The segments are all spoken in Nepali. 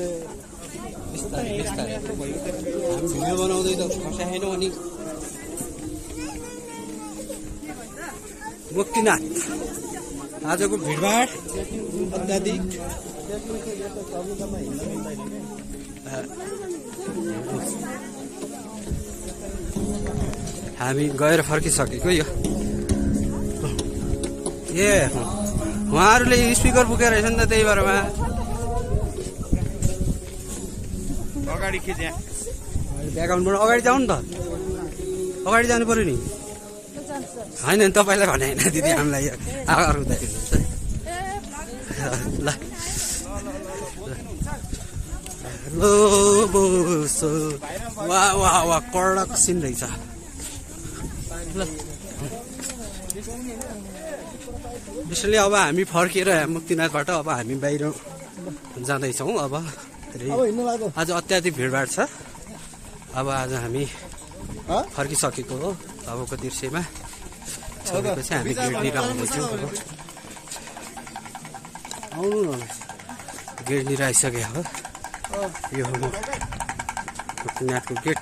बिस्तारै बिस्तारै हामी भिडियो बनाउँदै त फसाएनौँ अनि मुक्तिनाथ आजको भिडभाड अत्याधिक हामी गएर फर्किसकेको यो ए उहाँहरूले स्पिकर बोकेर रहेछ नि त त्यही भएर अगाडि खिचे ब्याकग्राउन्डबाट अगाडि जाउँ नि त अगाडि जानु पर्यो नि होइन नि तपाईँलाई भने होइन दिदी हामीलाई आवाज हुँदाखेरि ल लो वा वा वा कडक सिन रहेछ ल विशेषले अब हामी फर्केर मुक्तिनाथबाट अब हामी बाहिर जाँदैछौँ अब आज अत्याधिक भिडभाड छ अब आज हामी फर्किसकेको हो अबको दृश्यमा छोडेपछि हामी गेटनिर आउँदैछौँ आउनु न गेटनिर आइसक्यो हो यो हो मुक्तिनाथको गेट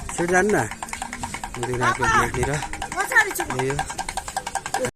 छिटो जानु न मुक्तिनाथको गेटनिर